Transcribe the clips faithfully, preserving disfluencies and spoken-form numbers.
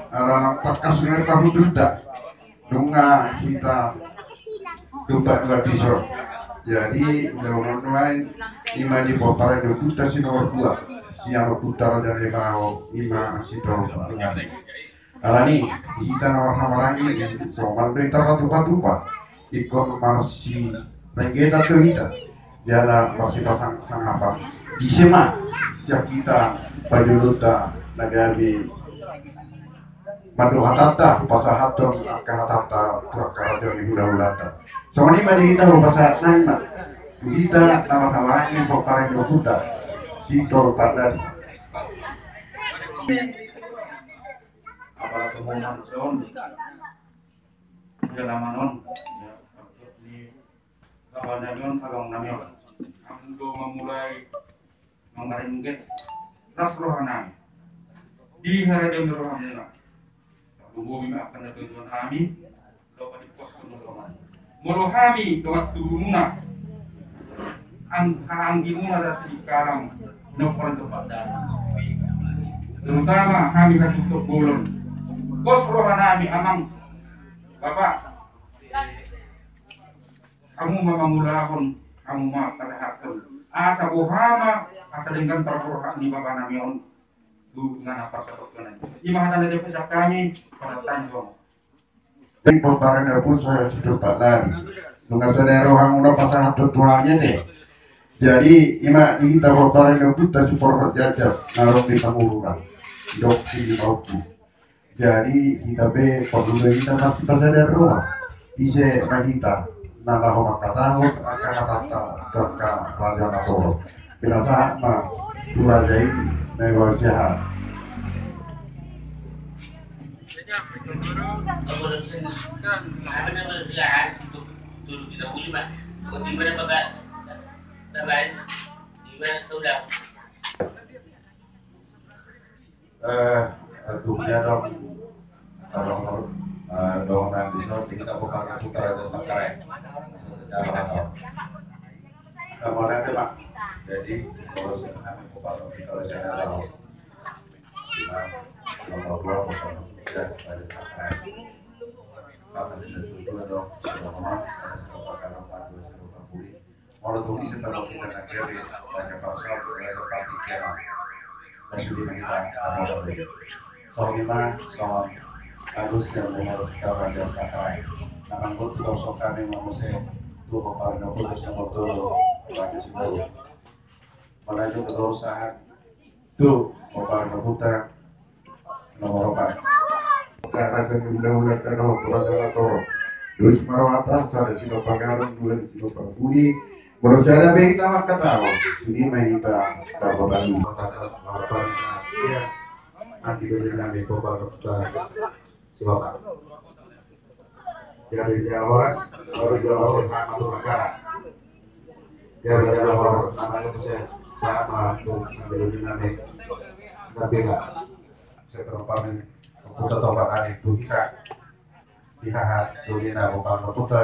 Ala nang tangkas nunga parhundulta, nunga hita tumpak dua piso. Jadi daunan nuaeng ima di pomparan ni ompunta si nomor dua, sian ompunta Raja Naibaho, ima Sitolpa. Alani i, di hita na marhahamaranggi i, somal do hita patupa-tupa. Ingkon marsirengetan do hita jala marsipasangap-sangapan. Ise ma sian hita pajolonta na gabe mandok hatanta, pasahathon angka hatanta tu angka raja ni hula-hulanta. Songon i ma di hita, hupasahat nami ma tu hita na marhahamaranggi pomparan ni ompunta Sitolpa Lari. Apala tu moman on, jalaman on, ya, ni kawan nami on, abang nami on. Amang do mamulai mangaring get ras roha nami di haradeon ni rohamuna. Tarlumobi ma angka na tuatua nami, loba di pos pun loba. Molo hami dongan tubumuna, an hahanggimuna da sikalam, noporan tempat dari. Terutama hami hasuhuton bolon. Pos roha nami amang, bapak. Hamu ma mangulahon, hamu ma pasahathon. Asa boha ma, asa denggan parroha ni bapa nami on. Tu inganan parsatongkinan. Ima hata na dipesa kami, pada tanjong. Di pomparan ni ompunta Sitolpa Lari. Nunga sada rohamuna pasahathon tu hami ate. Jadi ima di hita pomparan ni ompunta Sitolpa Jajab, na ro di Pangururan. Dok si di Pauku. Jadi hita pe porlu do hita marsipasahaton roha. Ise ma hita na laho mangkatahon angka hatanta tu angka raja na torop. Pinasahat ma tu raja i na ibaen siahaan. Eh, tentunya dong, kalau menurut, eh, dong nanti so kita bukan kita ada sekarang secara atau kamu nanti mak. Jadi kalau saya kami bukan kita ada sekarang. Nah, nomor dua bukan kita ada sekarang. Karena di situ dua dong, sudah ngomong, ada sebuah karena empat dua sudah terpulih. Molo tung ise tano kita na gabe raja parsahut, raja partingkian. Na sude ma hita na molo be. Songon i ma songon alus sian boru hita raja Sakarai. Na manggotu do songon hami ma muse tu pomparan ni ompunta sian boru raja Sumbawa. Molo tung do sahat tu pomparan ni ompunta nomor opat. Raja ni hula-hulanta dohot raja na torop. Dos ma rohanta, sada Sitopang Gadong, dua Sitopang Pudi. Molo sada pe hita mangkatahon, sude ma hita tarpatalu. Anggi doli nami pomparan ni ompunta Sihotang. Jadi dia horas, baru dia horas sama tu negara. Jadi dia horas, namanya tu saya sama tu sambil doli nami. Sudah beda. Saya terpahami, kita tobat hari itu kita dihahat doli na pomparan ni ompunta.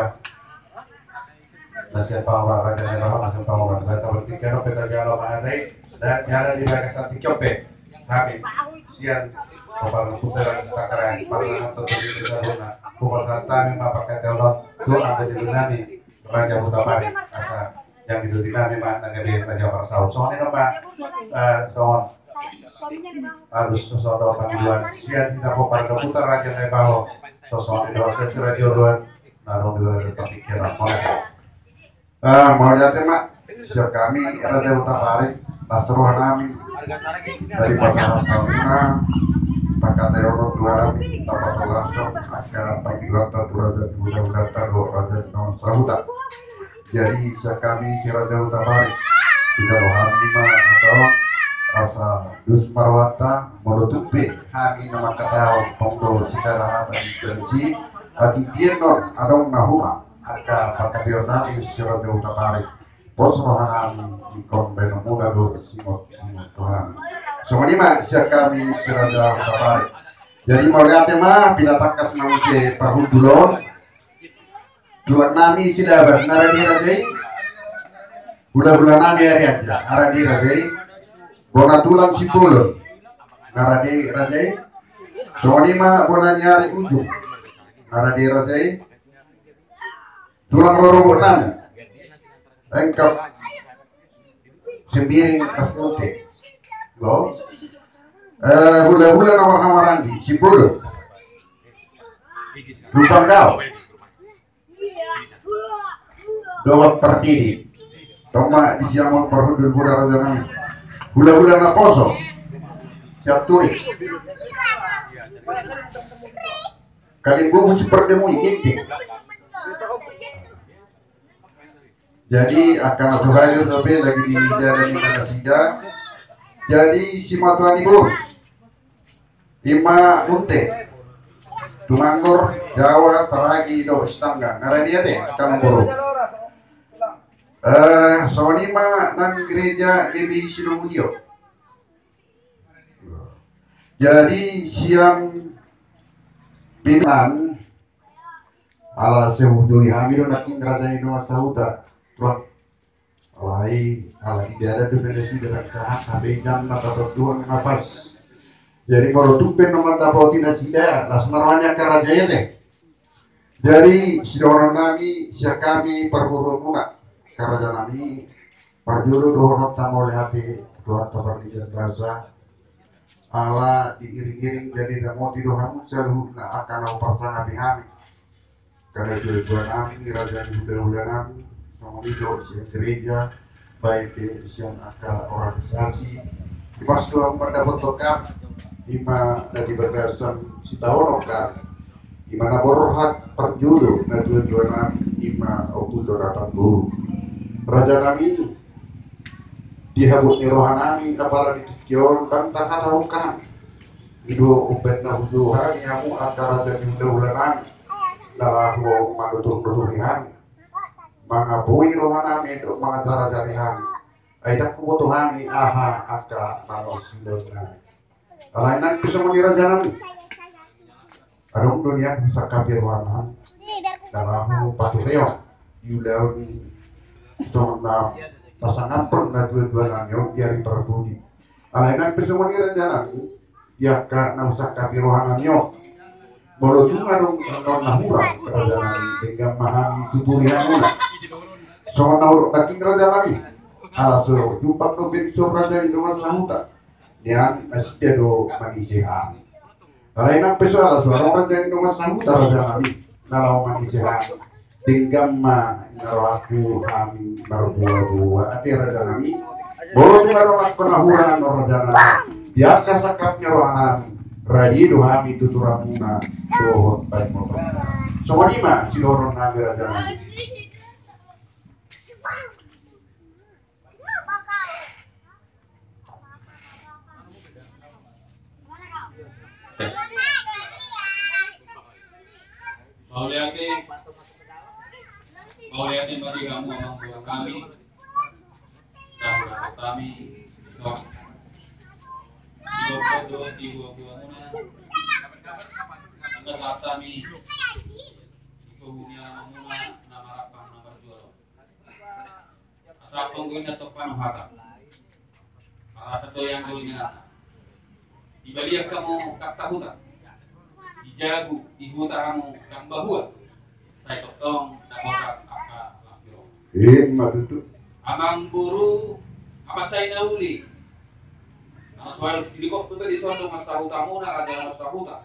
Na sian Pangururan, raja ni roha na sian Pangururan. Berarti kena peta jalo mahatai dan jalo di bagasan tingki ope. Hami sian pomparan ni ompunta raja Sakarai, parna atau di desa Luna, pomparan hami ma pangkatahon tu anggi doli nami raja Hutabarat, asa anggi doli nami ma na gabe raja parsahut. Songon i ma, eh, songon alus songon pangidoan sian hita pomparan ni ompunta raja Naibaho. Songon i dohot sian si raja Oruan na adong di raja partingkian. Mauliate ma. Ah, mauliate ma sian hami raja Hutabarat, las roha nami. Dari pasahat hamuna pangkatahon on tu hami, tapatolashon angka pangidoanta tu raja ni hula-hulanta dohot raja ni dongan sahuta. Jadi sian hami si raja Hutabarat, tinggal hami ma asa on, asa dos ma rohanta. Molo tung pe hami na mangkatahon tong do sisada hata ni tradisi, atik di on adong na hurang. Angka pangkatahon nami si raja Hutabarat, pos roha nami, ingkon baenonmuna do singot-singot tu hami. Songon i ma sian hami si raja Hutabarat. Jadi mauliate ma, pinatangkas ma muse parhundul on. Tulang nami Silaban, na rade raja i? Hula-hula nami Arianja, na rade raja i? Bona tulang Simbolon, na rade raja i? Songon i ma bona ni ari ujung. Ara di raja i. Tulang rorobot nami. Engkap Sembiring Kasmute. Go. Eh, hula-hula na marhahamaranggi, Simbolon. Lumban Gaol. Dohot Partidi. Tong ma di siamun parhundul bola raja nami. Hula-hula naposo. Sianturi. Kalimbubu Sipardemui, Ginting. Jadi angka na so hadir dope lagi di dalan ni nasida. Jadi simatua ni boru. Ima Munte, Tumanggur, Jawa, Saragi, dohot Sitanggang. Ngarani ate, angka na boru. Eh, songon i ma nang gereja G B I Sidomulia. Jadi sian pimpinan ala sehujui hami do nangkin raja ni dongan sahuta. Tulang. Alai, ala di dalan dope nasida, sahat hape jam na tatontuan na pas. Jadi molo tung pe na mandapoti nasida, las ma roha ni angka raja i ate. Jadi sidohonon nami sian hami parboruonmuna, angka raja nami, parjolo dohononta mauliate tu Tuhanta Pardenggan Basa. Ala diiring-iring jadi ramoti do hamu saluhutna angka na huparsangapi hami. Angka na tua-tua nami, raja ni hula-hula nami, songon i do sian gereja, baen pe sian angka organisasi. Di pas do hamu mandapothon hami, ima na di bagasan sitaonon hami. Ima na borhat parjolo na tua-tua nami, ima Ompu Jonatan boru. Raja nami, di habot ni roha nami apala di tingki on ndang tahatahon hami. I do umbahen na hujou hami hamu angka raja ni hula-hula nami na laho manutur-nuturi hami, mangapoi roha nami dohot mangajar-ajari hami. Ai ndang huboto hami aha angka na marsilaon nami. Alai nang pe songon i raja nami. Adong do nian husangkapi roha nami na laho paturehon di ulaon i songon na pasangaphon na tua-tua nami on di ari parpudi. Alai nang pe songon i raja nami, di angka na husangkapi roha nami on. Molo tung adong na hurang raja nami, denggan ma hami tuturi hamuna. Songon na hudok nangkin raja nami. Ala so jumpang dope dison raja ni dongan sahuta. Nian nasida do manise hami. Alai nang pe so ala so adong raja ni dongan sahuta raja nami na laho manise hami. Denggan ma ninna rohangku hami marboa-boa ate raja nami. Molo tung adong angka na hurang raja nami, di angka sangkap ni roha nami, rade do hami tuturanmuna dohot paimotonna. Songon i ma sidohonon nami raja nami. Mauliate, mauliate ma di hamu amang boru nami. Dapodapo hami, so. Di boa-boamuna. Angka sahat hami. Di boru ni amangmuna na marhahamaranggi na marjual on. Asa panggoinna tong pano hata. Marasa toyang do ingananna. Di balian hamu ndang tahuta. Di jabu, di huta hamu ndang bahua. Sai tongtong dapotan angka las ni roha. Ima tutu. Amang boru, amang sai na uli. Amang soal di kok tu tadi soal dongan sahutamuna, raja dongan sahuta.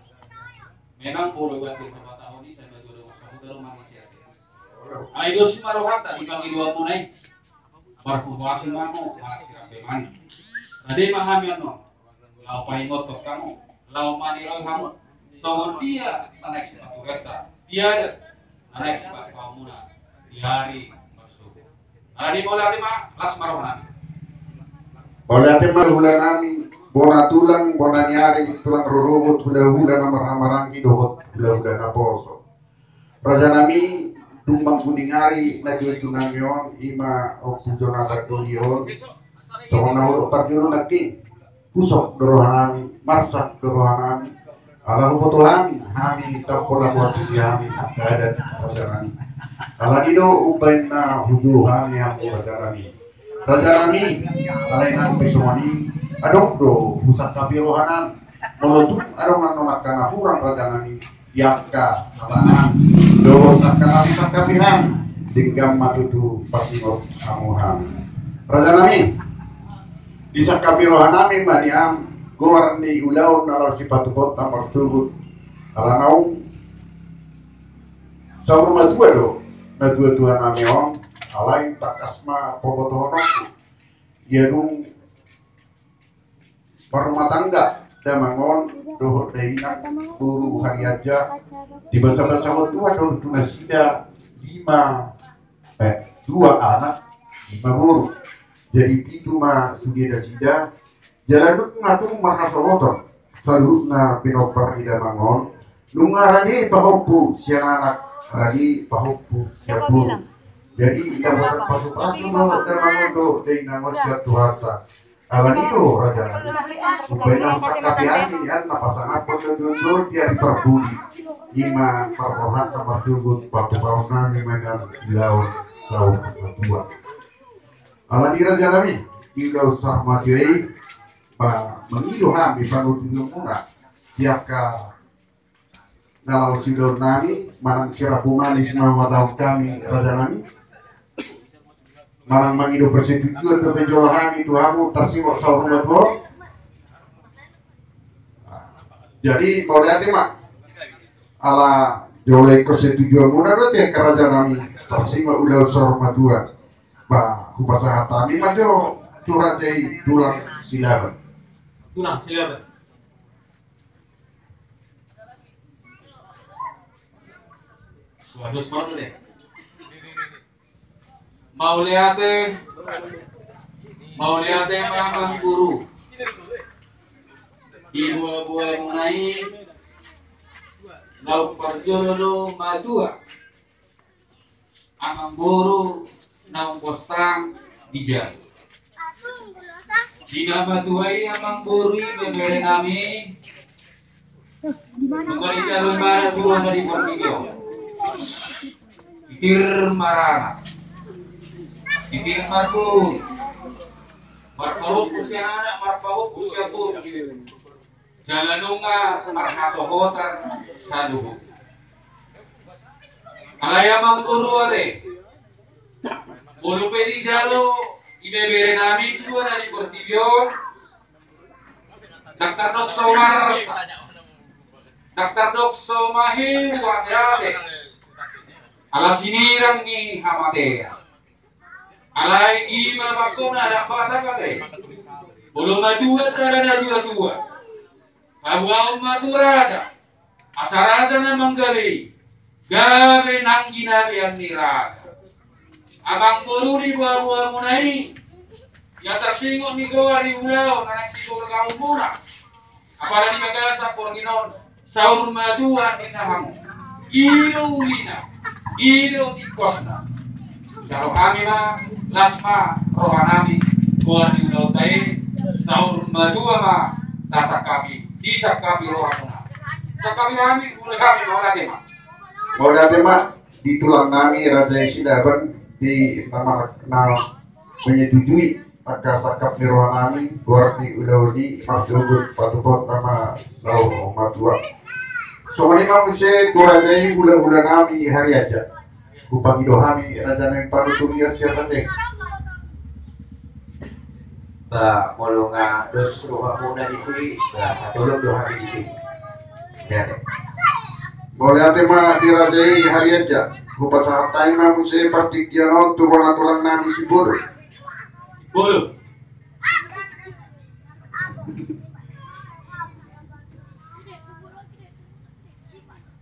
Memang bolo buat di kota tahun ini saya baju dongan sahuta rumah di siapa. Ai dos ma rohanta di pangidoanmuna i. Marpunguasi ma hamu manang sirabe manis. Rade ma hami annon laho paingothon hamu, laho maniroi hamu. Songon dia na naeng sipaturenta di adat, na naeng sipaingothonmuna di ari marsogot. Alani mauliate ma, las ma roha nami. Mauliate ma hula nami, bona tulang, bona ni ari, tulang rorobot, hula-hula na marhahamaranggi dohot hula-hula naposo. Raja nami, dung mangudingari na tutu nami on, ima Ompu Jonatan do i on. Songon na hudok parjolo nangkin, pusok do roha nami, marsak do roha nami. Ala huboto hami, hami ndang pola huantusi hami angka adat raja nami. Alani do umbahen na hujou hami hamu raja nami. Raja nami, alai nang pe songon i, adong do husangkapi roha nami. Molo tung adong annon angka na Hurang raja nami, di angka hata nami dohot angka na husangkapi hami, denggan ma tutu pasingot hamu hami. Raja nami, disangkapi roha nami ma nian goar ni ulaon na laho sipatupaonta marsogot, ala naung saur matua do natuatua nami on. Alai tangkas ma pabotohononku, ia dung marrumah tangga damang on dohot dainang boru Harianja, dibasabasahon Tuhan do tu nasida lima, eh, dua anak, lima boru. Jadi pitu ma sude nasida. Jala dung nunga tung marhasohotan saluhutna pinompar ni damang on, nunga rade pahompu sian anak, rade pahompu sian boru. Jadi dapotan pasupasu do damang on dohot dainang on sian Tuhanta. Alani do raja nami, umbahen na husangkapi hami nian na pasangaphon do jolo di ari Parbudi. I ma parrohanta marsogot patupaon nami ma nian ulaon saur matua. Alani raja nami, di ulaon saur matua i, ba mangido hami panuturion muna di angka na laho siulaon nami, manang sirapu manis ma huhatahon hami raja nami, manang mangido persetujuan dope jolo hami tu hamu tarsingot saur matua on. Jadi mauliate ma, ala jolo ingkon setujuan muna do di angka raja nami tarsingot ulaon saur matua. Ba hupasahat hami ma jo tu raja i tulang Silaban. Tulang Silaban. Waduh, sepatu deh. Mauliate, mauliate ma amang boru. Di boaboa muna i laho parjolo matua amang boru naung bostang di jabu. Di na matua i amang boru, ibebere nami, nunga dijalo ibana tua na di portibi on. Titir maranak, titir marboru, marpahompu sian anak, marpahompu sian boru. Jala nunga marhasohotan saluhut. Alai amang boru ate, molo pe dijalo ibebere nami tua na di portibi on, ndang tardok so marsak, ndang tardok so maheu ate ate. Ala sinirang ni hamatean. Alai i ma bangkona adat Batak ate. Molo matua sada natuatua, paboaon ma tu raja. Asa raja na manggabe i, gabe nang ginabean ni raja. Amang boru, di boaboa muna i, ia tarsingot ni goar ni ulaon na naeng siborngahon muna. Apala di bagasan borngin on, saur matua ninna hamu. I do ulina, i do tingkosna. Jalo hami ma, las ma roha nami, goar ni ulaonta i, saur matua ma tasangkapi, disangkapi roha muna. Sangkapi hami, uli hami, mauliate ma. Mauliate ma di tulang nami raja i Silaban, di na mar-, na menyetujui angka sangkap ni roha nami, goar ni ulaon i marsogot patupaonta ma saur matua. Songon i ma muse tu raja i hulahula nami Harianja. Hupangido hami raja nami panuturion sian raja i. Ba molo nga dos rohamuna disi, ba satolop do hami disi. Mauliate ma di raja i Harianja. Hupasahat hami ma muse partingkian on tu bona tulang nami Simbolon. Bolon.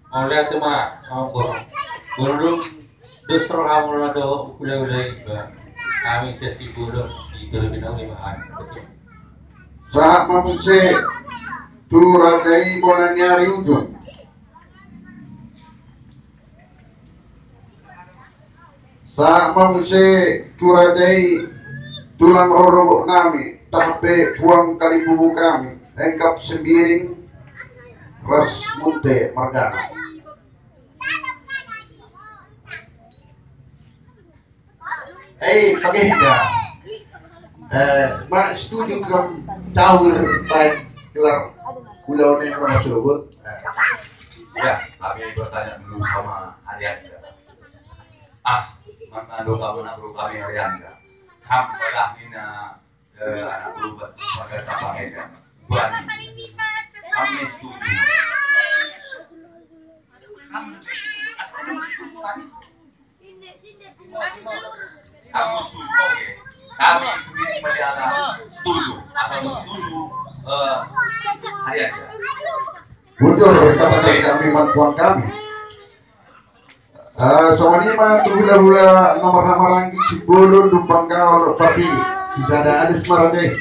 Mauliate ma, amang boru. Molo dung dos rohamuna dohot hulahula i, ba hami sian Simbolon, di tolu binong lima hari. Sahat ma muse tu raja i bona ni ari ujung. Sahat ma muse tu raja i tulang rorobot nami, tahe puang kalimbubu nami, Engkap Sembiring Rasmunte margana. Eh, pakai hita. Eh, ma setuju kam caur baik gelar ulaon i na marsogot. Eh. Kami bertanya dulu sama Arianda. Ah, mangkado kamu nak bro kami Arianda. Kamu lah nina eh, anak bro pas pakai apa ini? Bani. Kami setuju. Kamu setuju, oke. Kami sendiri kembali anak setuju. Asal setuju, eh, Arianda. Bujur, katakan kami, mantuan kami. Eh, songon i ma tu hulahula na marhahamaranggi, Simbolon, Lumban Gaol, Pardede. Sisada adis marade.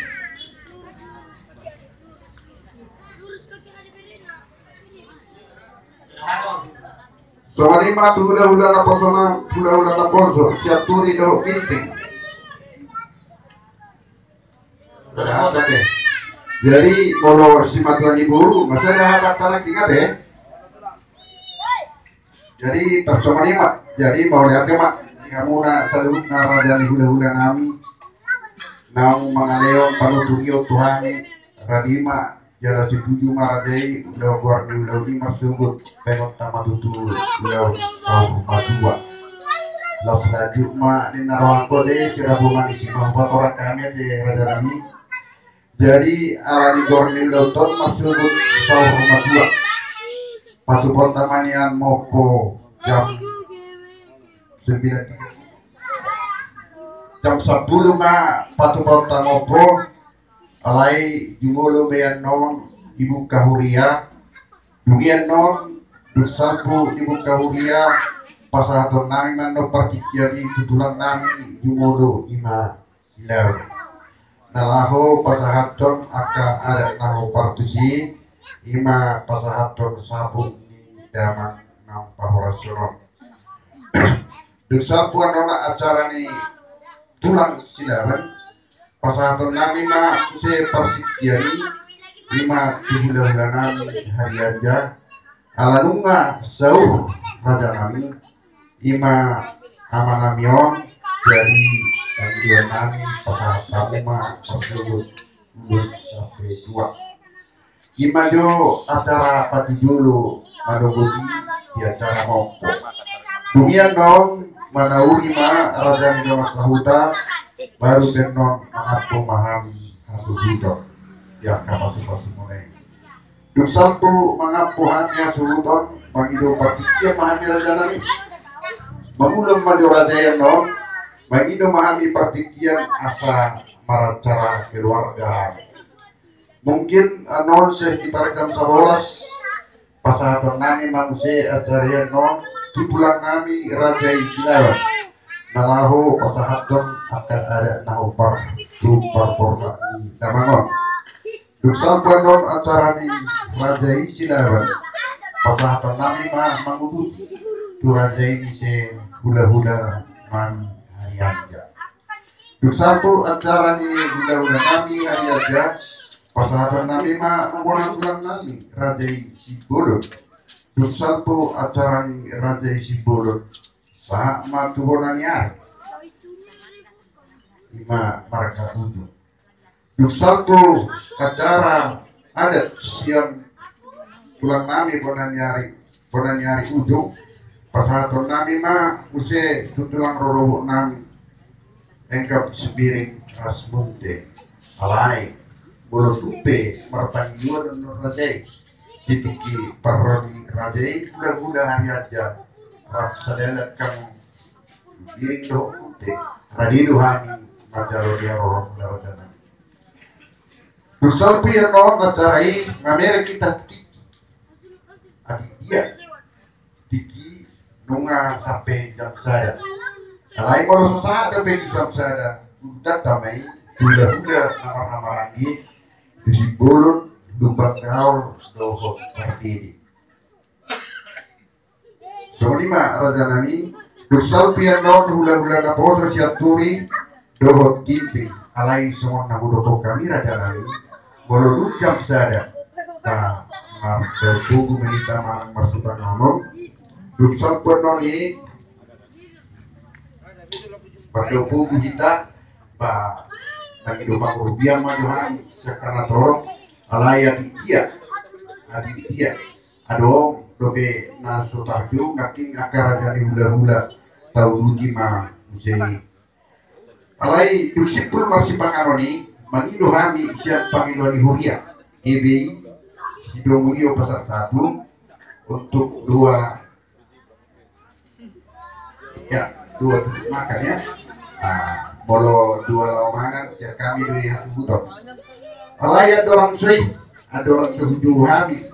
Songon i ma tu hulahula naposo na, hulahula naposo, Sianturi dohot Ginting. Jadi molo simatua ni boru, masa ada hata tanah ingat ya. Jadi tarsongon i ma, jadi mauliate ma di hamuna saluhutna raja ni hulahula nami, naung mangalehon panuturion tu hami. Rade ma jala situju ma raja i ulaon goar ni ulaon i marsogot baengonta ma tutu ulaon saur matua. Laos lanjut ma ninna rohangku, de sirabo manisi ma hupatorang hami ate raja nami. Jadi ala ni goar ni ulaonta on marsogot saur matua. Patupaonta ma nian mompo jam sembilan tiga puluh. Jam sampulu ma patupaonta mompo. Alai jumolo be annon dibuka huria. Dung i annon, dung salpu dibuka huria, pasahaton nami ma annon partingkian i tu tulang nami jumolo, i ma Silaban. Na laho pasahathon angka adat na hombar tusi, i ma pasahathon saput ni damang na pahorason on. Dung salpu annon acara ni tulang Silaban, pasahaton nami ma muse partingkian i, i ma tu hulahula nami Harianja, ala nunga saur raja nami, i ma ama nami on. Jadi pangidoan nami, pasahat hamu ma parsogot ulos sampe tua. I ma jo acara patujolo manogot i di acara mompo. Dung i annon manauri ma raja ni dongan sahuta, baru pe annon mangampu ma hami hasuhuton di angka pasupasu muna i. Dung salpu mangampu hami hasuhuton, mangido partingkian ma hami raja nami. Mangulon ma jo raja i annon, mangido ma hami partingkian asa maracara keluarga hami. Mungkin annon sekitar jam sabolas pasahaton nami ma muse acara i annon tu tulang nami raja i Silaban, na laho pasahathon angka adat na hombar tu parborhat ni damang on. Dung salpu annon acara ni raja i Silaban, pasahaton nami ma manguduti tu raja i muse hulahula nami Harianja. Dung salpu acara ni hulahula nami Harianja, pasahaton nami ma tu bona tulang nami raja i Simbolon. Dung salpu acara ni raja i Simbolon, sahat ma tu bona ni ari, i ma marga Ujung. Dung salpu acara adat sian tulang nami bona ni ari, bona ni ari Ujung, pasahaton nami ma muse tu tulang rorobot nami Engkap Sipiring Rasmunte. Alai molo tung pe marpangidoan annon raja i, di tingki parro ni raja i, hulahula Harianja, rap sadalak hamu Sipiring dohot Munte, rade do hami manjalo di haroro muna raja nami. Dung salpu i annon acara i, mamereng hita tu tingki. Adi dia tingki nunga sampe jam sada. Alai molo so sahat dope di jam sada, udutan hita ma i tu hulahula na marhahamaranggi, tu Simbolon, Lumban Gaol dohot Pardede. Songon i ma raja nami, dung salpu i annon hulahula naposo Sianturi dohot Ginting. Alai songon na hudokhon hami raja nami, molo dung jam sada, ba mardaun pogu ma hita manang marsipanganon. Dung salpu annon i, mardaun pogu hita, ba mangido pangurupion ma jo hami sian angka na torop. Alai adi dia, adi dia, adong dope na so tarjou nangkin angka raja ni hulahula, tauduti ma muse i. Alai dung simpul marsipanganon i, mangido hami sian pangidoan ni huria G B I Sidomulio Pasar Satu untuk dua, ya, dua tutup makan ya. Ah, molo dua laho mangan sian hami do i hasuhuton. Alai andorang so i, andorang so hujou hami,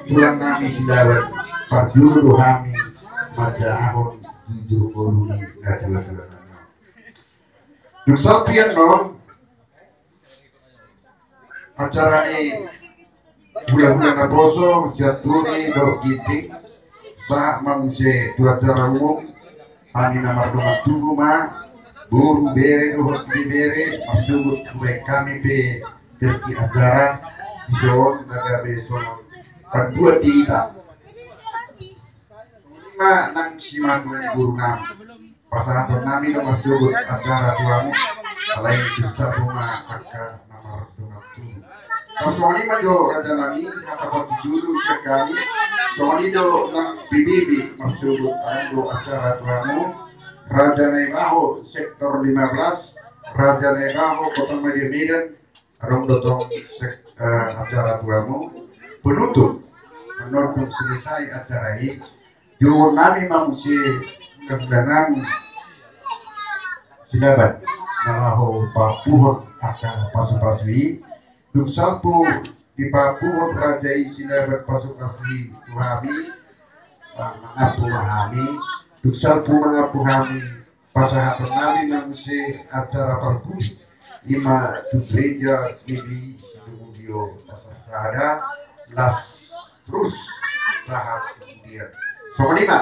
tulang nami Silaban, parjolo do hami manjahahon jujur ngolu ni natuatua nami. Dung salpu i annon, acara ni hulahula naposo, sian Turi dohot Ginting, sahat ma muse tu acara umum. Hami na mardongan tubu ma, boru, bere dohot bibere, marsogot hubaen hami pe tingki acara dison na gabe songon panduan di hita. Ima nang simatuan ni boru nami, pasahaton nami do marsogot acara tu hamu. Alai dung salpu ma angka na mardongan tubu. Tarsongon i ma jo raja nami, hata parjolo sian hami. Songon i do nang P B B marsogot adong do acara tu hamu. Raja Naibaho sektor lima belas, Raja Naibaho Kota Madya Medan, adong do tong sek-, eh, acara tu hamu. Penutup, annon dung selesai acara i, jouon nami ma muse hulahula nami Silaban na laho paampuhon angka pasupasu i. Dung salpu dipaampuhon raja i Silaban pasupasu i tu hami, ah, mangampu ma hami. Dung salpu mangampu hami, pasahaton nami ma muse acara parpudi, ima tu gereja G B I Sidomulio Pasar Sada, las torus sahat kemudian. Songon i ma.